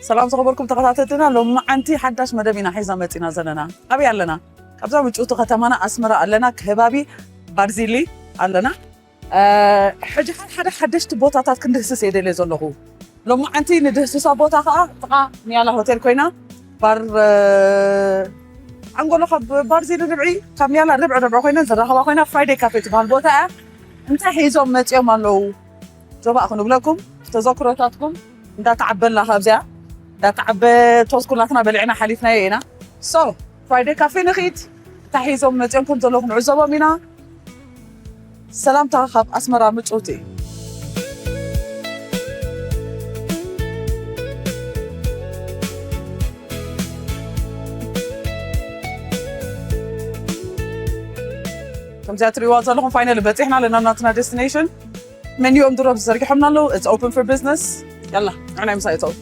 ሰላም ዝኸበርኩም ተኸታተልትና፣ ሎማዓንቲ ሓዳሽ መደብ ኢና ሒዛ መፂና ዘለና። ኣበይ ኣለና? ካብዛ ምጭውቲ ከተማና ኣስመራ ኣለና፣ ከባቢ ባርዚሊ ኣለና። እ፣ ሕጂ ሓደ ሓደ ሓደሽቲ ቦታታት ክንድህስስ እየ ደልየ ዘለኹ። ሎማዓንቲ ንድህስሳ ቦታ ከዓ ጥቓ ንያላ ሆቴል ኮይና፣ ባር፣ እ፣ ኣንጎሎ ካብ ባርዚሊ ርብዒ፣ ካብ ንያላ ርብዒ ርብዒ ኮይነን ዝራኸባ ኮይና ፍራይደይ ካፌ ትበሃል ቦታ እያ። እንታይ ሒዞም መፂኦም ኣለዉ? ዞባ ክንብለኩም፣ ተዘክሮታትኩም እንዳተዓበልና ካብዚኣ እንዳተዓበ ቶስ ኩላትና በሊዕና ሓሊፍናዮ ኢና። ሶ ፍራይደይ ካፌ ንኺድ፣ እንታይ ሒዞም መፂኦም ከም ዘለዉ ክንዕዘቦም ኢና። ሰላምታ ካብ ኣስመራ ምጭውቲ። ከምዚኣ ትሪእዋ ዘለኹም ፋይናሊ በፂሕና ኣለና ናትና ዴስቲኔሽን። ሜኒኦም ድሮ ዘርጊሖምና ኣለዉ። It's open for business። ያላ ንዕናይ ምሳይ እተው።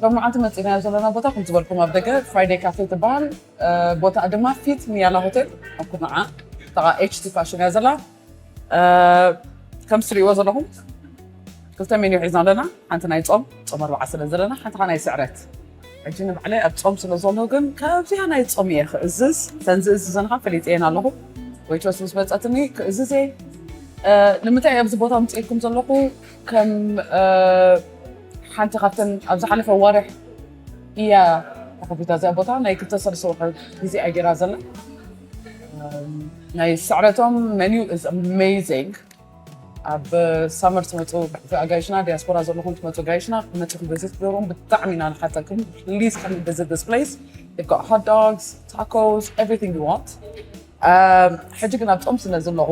ሎማዓንቲ መፂናዮ ዘለና ቦታ ከም ዝበልኩም ኣብ ደገ ፍራይደይ ካፌ ትበሃል። እ፣ ቦታ ድማ ፊት ንያላ ሆቴል ኣብ ኩርናዓ ጥቓ ኤች ቲ ፋሽን እያ ዘላ። እ፣ ከም ትሪእዎ ዘለኹም ክልተ ሜኒዩ ሒዝና ኣለና። ሓንቲ ናይ ጾም፣ ጾም ኣርብዓ ስለ ዘለና፣ ሓንቲ ከዓ ናይ ስዕረት። ሕጂ ንባዕለይ ኣብ ጾም ስለ ዘሎ ግን ካብዚኣ ናይ ጾም እየ ክእዝዝ። ተን ዝእዝዘንኻ ፈሊጠየን ኣለኹ። ዌይትረስ ምስ መጸትኒ ክእዝዝ እየ። እ፣ ንምንታይ ኣብዚ ቦታ ምጽኢኩም ዘለኹ? ከም፣ እ፣ ሓንቲ ካብተን ኣብ ዝሓለፈ ዋርሕ እያ ተኸፊታ እዚኣ ቦታ። ናይ ክልተ ሰለስተ ወርሒ ግዜ እያ ገይራ ዘላ። እም፣ ናይ ስዕረቶም ሜኒዩ is amazing። ኣብ ሳመር ትመጹ ኣጋይሽና፣ ዲያስፖራ ዘለኹም ትመጹ ኣጋይሽና፣ መጺኹም ቪዚት ግበሩም። ብጣዕሚ ኢና ንሓተኩም። Please come and visit this place. They've got hot dogs, tacos, everything you want. እም፣ ሕጂ ግን ኣብ ጾም ስለ ዘለኹ፣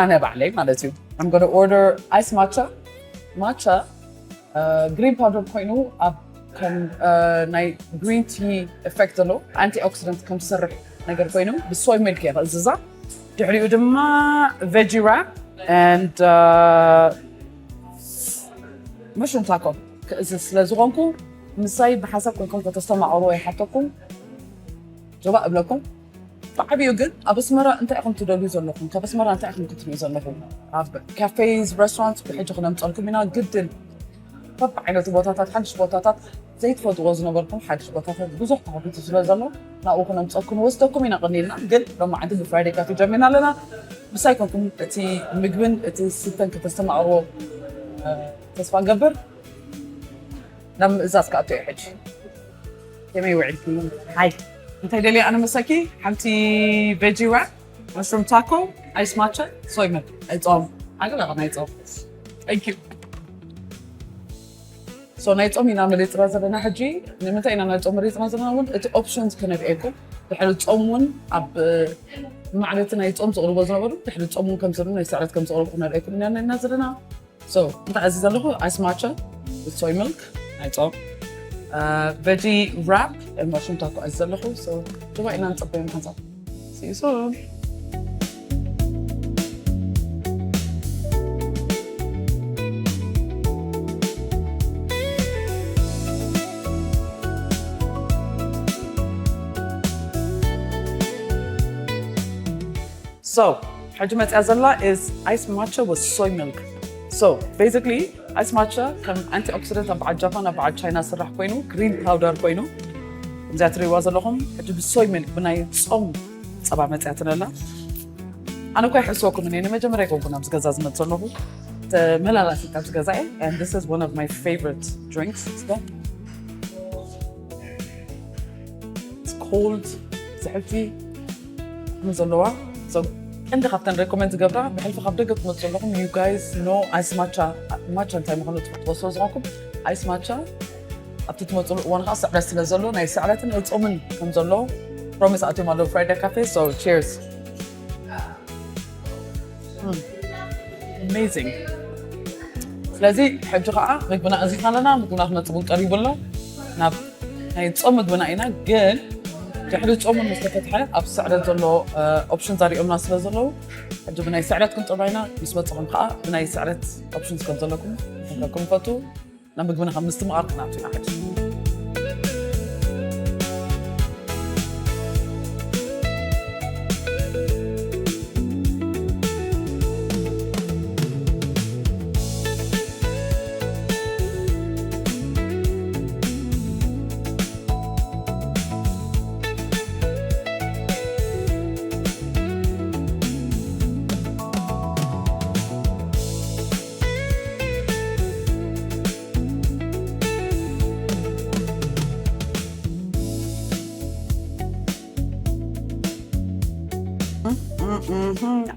ኣነ ባዕለይ ማለት እዩ፣ I'm gonna order ice matcha. ማቻ፣ እ፣ ግሪን ፓውደር ኮይኑ ኣብ ከም፣ እ፣ ናይ ግሪን ቲ ኢፌክት ዘለዎ ኣንቲ ኦክሲደንት ከም ዝሰርሕ ነገር ኮይኑ ብሶይ ሚልክ እየ ክእዝዛ። ድሕሪኡ ድማ ቬጂ ራፕ and፣ እ፣ መሽሩም ታኮ ክእዝዝ ስለ ዝኾንኩ ምሳይ ብሓሳብ ኮይንኩም ከተስተማቕርዎ ይሓተኩም። ጆባ እብለኩም። ብዓብዩ ግን ኣብ ኣስመራ እንታይ ኢኹም ትደልዩ ዘለኹም? ካብ ኣስመራ እንታይ ኢኹም ክትሪኡ ዘለኹም? ኣብ ካፌዝ፣ ሬስቶራንት ብሕጂ ክነምፀልኩም ኢና። ግድን በብዓይነቱ ቦታታት፣ ሓድሽ ቦታታት ዘይትፈልጥዎ ዝነበርኩም ሓድሽ ቦታታት ብዙሕ ተኸፊቱ ስለ ዘሎ ናብኡ ክነምፀልኩም ንወስደኩም ኢና ቀኒልና። ግን ሎማዓንቲ ብፍራይደይ ካፌ ጀሚርና ኣለና። ምሳይ ኮንኩም እቲ ምግብን እቲ ስተን ከተስተማቕርዎ፣ እ፣ ተስፋ ንገብር። ናብ ምእዛዝ ክኣቱ እየ ሕጂ። ከመይ ውዒልኪ? ሃይ። እንታይ ደልየ ኣነ መሰኪ? ሓንቲ ቬጂ ራፕ፣ መሽሩም ታኮ፣ ኣይስ ማቸ፣ ሶይ ሚልክ። ናይ ጾም። ኣገላቕ ናይ ጾም። Thank you። ሶ ናይ ጾም ኢና መሪጽና ዘለና ሕጂ። ንምንታይ ኢና ናይ ጾም መሪጽና ዘለና እውን እቲ ኦፕሽንስ ክነብኤኩም። ድሕሪ ጾም እውን ኣብ ማዕለቲ ናይ ጾም ዝቕርቦ ዝነበሩ፣ ድሕሪ ጾም እውን ከም ዘሎ ናይ ስዕረት ከም ዝቕርቡ ክነርእየኩም ኢና ዘለና። So፣ እንታይ ኣዚዘ ኣለኹ? ኣይስ ማቸ፣ ሶይ ሚልክ፣ ናይ ጾም፣ አ፣ ቨጂ ራፕ፣ and መሽሩም ታኮ ኣዚዘ ኣለኹ። So፣ ጅማ ኢና ንጸበዮም ሓንሳብ። See you soon። So፣ ሕጂ መጽያ ዘላ is ice matcha with soy milk. So, basically፣ Ice matcha ከም ኣንቲኦክሲደንት ኣብ በዓል ጃፓን ኣብ በዓል ቻይና ስራሕ ኮይኑ ግሪን ፓውደር ኮይኑ እዚኣ ትሪእዋ ዘለኹም ሕጂ ብሶይ ሚልክ ብናይ ጾም ጸባ መጽያትነላ። ኣነ እኳ ይሕስወኩም እኔ ንመጀመርያ ይኮንኩ ናብዚ ገዛ ዝመጽእ ዘለኹ ተመላላሲ ካብዚ ገዛ እየ። And this is one of my favorite drinks. It's cold. ዝሕልቲ ጣዕሚ ዘለዋ። So ቀንዲ ካብተን ሬኮመንድ ዝገብራ ብሕልፊ ካብ ደገ ትመፁ ዘለኹም you guys know ice matcha. ማቻ እንታይ ምዃኑ ትፈልጥዎ ስለ ዝኾንኩም ice matcha ኣብቲ ትመፅሉ እዋን ከዓ ስዕረት ስለ ዘሎ ናይ ስዕረትን ናይ ፆምን ከም ዘሎ ፕሮሚስ ኣትዮም ኣለዉ ፍራይደ ካፌ። So cheers. Amazing. ስለዚ ሕጂ ከዓ ምግብና እዚና ኣለና። ምግብና ክመፅእ እውን ቀሪቡ ኣሎ። ናብ ናይ ጾም ምግብና ኢና። ግን ድሕሪ ጾም ምስ ተፈትሐ ኣብ ስዕረት ዘሎ ኦፕሽን ዘሪኦምና ስለ ዘለዉ ሕጂ ብናይ ስዕረት ክንጠሎ ኢና። ምስ መፅኹም ከዓ ብናይ ስዕረት ኦፕሽንስ ከም ዘለኩም ክነግረኩም ንፈቱ። ናብ ምግብና ካብ ምስትምቓር ክንኣቱ ኢና ሕጂ።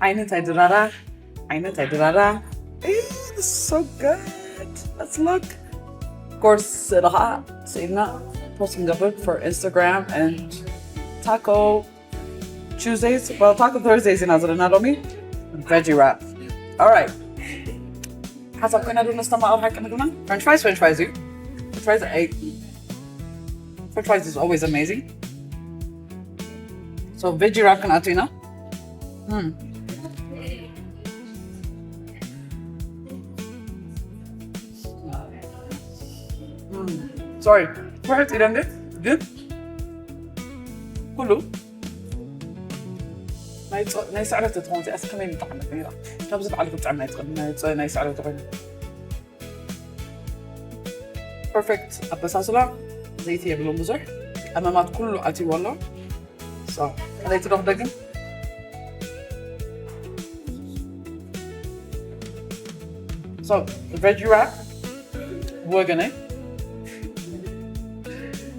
ዓይነታይ ድራራ ዓይነታይ ድራራ። It's so good. Let's look. Of course ስእሊ ከዓ ስኢልና ፖስት ንገብር for Instagram and taco Tuesdays, well, taco Thursdays ኢና ዘለና ሎሚ። Veggie wrap. Alright. ሓሳብ ኮይና ዶ ነስተማቐር ሓቂ ምግብና? French fries, French fries እዩ። French fries, I, French fries is always amazing. So veggie wrap ክንኣቱ ኢና። Mm. Mm. Sorry. ውሕጥ ኢለ እንደ ግን ኩሉ ናይ ጾ- ናይ ስዕረት ትኸውን እዚኣስ ከመይ ምጣዕሚ ነይራ ካብዚ ላዕሊ ክትጥዕም ናይ ትኽእል ናይ ጾ- ናይ ስዕረት ኮይኑ ፐርፌክት ኣበሳስላ። ዘይቲ የብሎም ብዙሕ ቀመማት ኩሉ ኣትይዎ ኣሎ። So ከመይ ትደኽደ ግን So veggie wrap ብወገነይ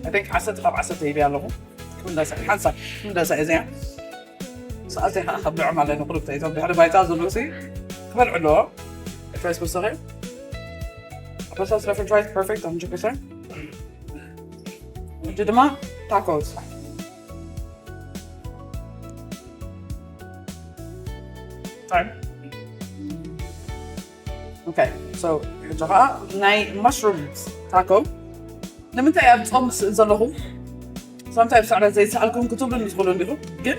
I think ዓሰርተ ካብ ዓሰርተ ሂበያ ኣለኹ። ክንደሳ ሓንሳብ ክንደሳ እዚኣ ሰኣልተይ ከዓ ካብ ልዕም ኣለኒ ክልተ እቶም ድሕሪ ባይታ ዘለዉ ሲ ክበልዑ ኣለዎ። ፍሬስ ምሰኺ ኣበሳስለ ፍሬንች ፍራይስ ፐርፌክት one hundred percent። ሕጂ ድማ ታኮስ ኦኬ። So ሕጂ ከዓ ናይ ማሽሩም ታኮ ንምንታይ ኣብ ጾም ስእል ዘለኹም ሳምታይ ኣብ ስዕረት ዘይሰኣልኩም ክትብሉ ንትኽእሉ እንዲኹም። ግን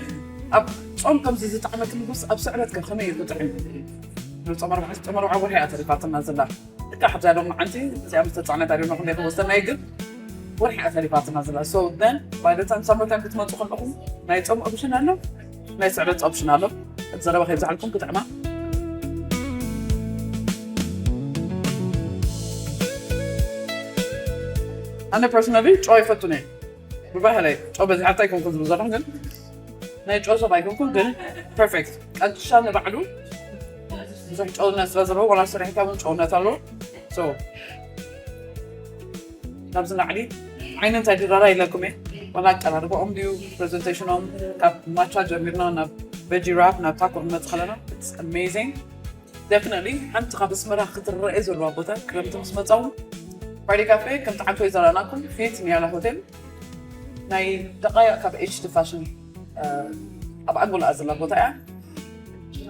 ኣብ ጾም ከምዚ ዝጠዕመ ትንጉስ ኣብ ስዕረት ከ ከመይ እዩ ክጥዕም? ጾም ኣርባዓ ጾም ኣርባዓ ወርሒ እያ ተሪፋትና ዘላ። እካ ሕዛ ሎም መዓንቲ እዚኣ ምስ ተጻዕነት ኣሪኖ ክንደይ ክወሰናይ ግን ወርሒ እያ ተሪፋትና ዘላ። So then by the time summer time ክትመጹ ከለኹም ናይ ጾም ኦፕሽን ኣሎ ናይ ስዕረት ኦፕሽን ኣሎ። እቲ ዘረባ ከይብዛሓልኩም ክጥዕማ። ኣነ ፐርሶናሊ ጨው ኣይፈቱን እየ ብባህለይ ጨው በዚሓታ ኣይኮንኩን ዝብል ዘለኹ ግን ናይ ጨው ሰብ ኣይኮንኩን ግን ፐርፌክት ቀጥሻ ንባዕሉ ብዙሕ ጨውነት ስለ ዘለዎ ዋላ ሰሪሕካ እውን ጨውነት ኣለዎ። So ካብዚ ላዕሊ ዓይኒ እንታይ ድራራ ኢለኩም እየ ዋላ ኣቀራርባኦም ድዩ ፕሬዘንቴሽኖም ካብ ማቻ ጀሚርና ናብ ቨጂ ራፕ ናብ ታኮ ክንመፅ ከለና it's amazing. Definitely ሓንቲ ካብ ኣስመራ ክትረአ ዘለዋ ቦታ ክረምቲ ምስ መፃ እውን ፍራይዴ ካፌ ከም ተዓንቶ ይዘራናኩም ፊት ኒያላ ሆቴል ናይ ደቃይቕ ካብ ኤች ፋሽን ኣብ ኣንጎላ ዘላ ቦታ እያ።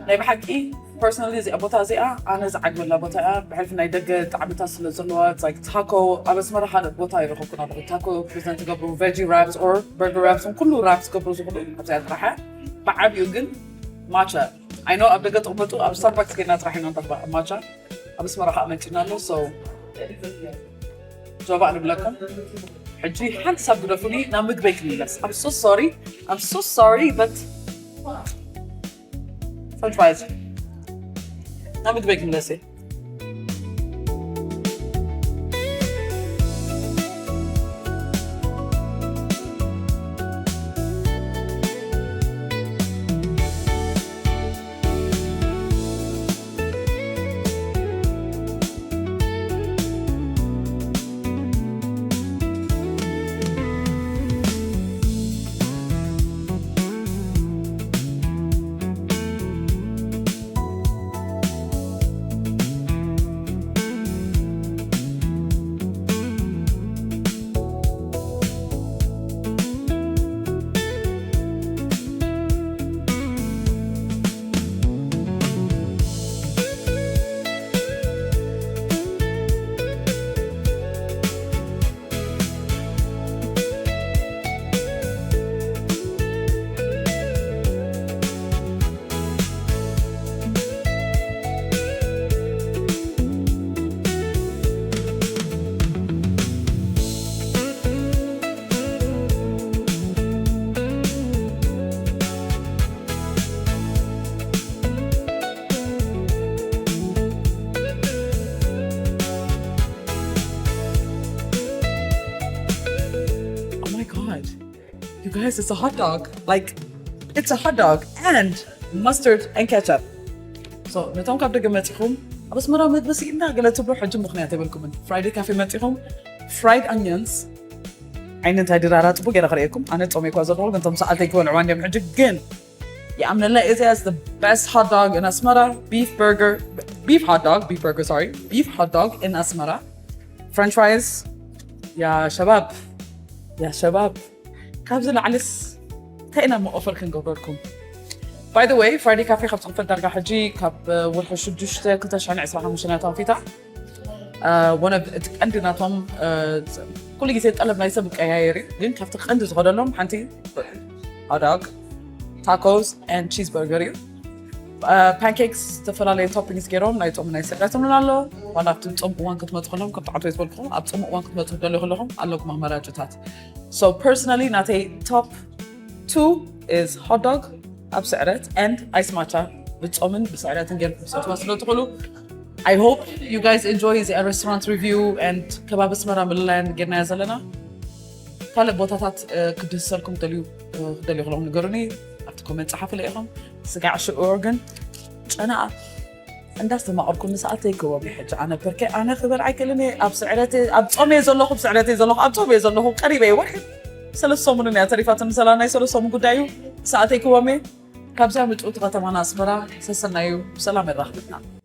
ናይ ብሓቂ ፐርሶናሊ እዚኣ ቦታ እዚኣ ኣነ ዝዓግበላ ቦታ እያ። ብሕልፊ ናይ ደገ ጣዕምታት ስለ ዘለዋ like ታኮ ኣብ ኣስመራ ካልእ ቦታ ይረኸብኩን ኣለኹ። ታኮ ፕሬዘንት ዝገብሩ ቨጂ ራፕስ ኦር በርገር ራፕስ ኩሉ ራፕስ ዝገብሩ ዝኽእሉ ኣብዚኣ ጥራሕ እያ። ብዓብዩ ግን ማቻ ኣይኖ ኣብ ደገ ተቕመጡ ኣብ ስታርባክስ ጌና ጥራሕ ኢና ንረኽባ ኣብ ማቻ ኣብ ኣስመራ ከዓ መፂና ኣሎ። So ጆባእ ንብለኩም ሕጂ ሓንቲ ሳብ ግደፉኒ ናብ ምግበይ ክምለስ። I'm so sorry, I'm so sorry, but French fries ናብ ምግበይ ክምለስ እየ። Guys, it's a hot dog. Like, it's a hot dog and mustard and ketchup. So ነቶም ካብ ደገ መፂኹም ኣብ ኣስመራ መግቢ ስኢንና ገለ ትብሉ ሕጂ ምኽንያት የብልኩምን። Friday Cafe መፂኹም fried onions ዓይኒ እንታይ ድራራ ፅቡቅ ገይረ ክርእየኩም። ኣነ ፆመይ እኳ ዘለኹ ግን እቶም ሰኣልተይ ክበልዕዋ እንዲዮም ሕጂ ግን ይኣምነላ እዚ is the best hot dog in ኣስመራ. Beef burger, beef hot dog, beef burger, sorry, beef hot dog in ኣስመራ. French fries, ያ ሸባብ፣ ያ ሸባብ፣ ካብዚ ላዕልስ እንታይ ኢና ሞ offer ክንገብረልኩም? By the way, Friday Cafe ካብ ትኽፈት ዳርጋ ሕጂ ካብ ወርሒ ሽዱሽተ ክልተ ሽሕን ዕስራን ሓሙሽተን እያ ተኸፊታ። ወነ እቲ ቀንዲ ናቶም ኩሉ ግዜ ጠለብ ናይ ሰብ ቀያየር እዩ ግን ካብቲ ቀንዲ ዝኸደሎም ሓንቲ hot dog, tacos and cheeseburger እዩ። Pancakes ዝተፈላለዩ toppings ገይሮም ናይ ጾም ናይ ስዕረትን እውን ኣሎ። ዋላ ኣብቲ ጾም እዋን ክትመፁ ከለኹም ከም ተዓንቶ ዝበልኩኹም ኣብ ጾም እዋን ክትመፁ ትደልዩ ከለኹም ኣለኩም ኣማራጭታት። So personally ናተይ top two is hot dog ኣብ ስዕረት and ice matcha ብጾምን ብስዕረትን ገይርኩም ክትሰትዋ ስለ ትኽእሉ I hope you guys enjoy the restaurant review and ከባቢ ኣስመራ ምልላያን ጌርናዮ ዘለና ካልእ ቦታታት ክድህሰልኩም ትደልዩ ክትደልዩ ከለኹም ንገሩኒ ኣብቲ comment ጸሓፉለይ ኢኹም። ስጋዕ ሽዑ ግን ጨና እንዳስተማቐርኩ ንሰኣተይ ክቦም ሕጂ ኣነ ፐርከ ኣነ ክበል ኣይክእልን እየ ኣብ ስዕረተ ኣብ ጾም እየ ዘለኹ ኣብ ስዕረተ ዘለኹ ኣብ ጾም እየ ዘለኹ ቀሪበ እየ ወርሒ ሰለስተ ሰሙንን እያ ተሪፋትኒ ሰላ ናይ ሰለስተ ሰሙን ጉዳይ እዩ ሰኣተይ ክቦም እየ ካብዚኣ ምጭውቲ ከተማና ኣስመራ ሰሰናዩ ብሰላም የራኽብና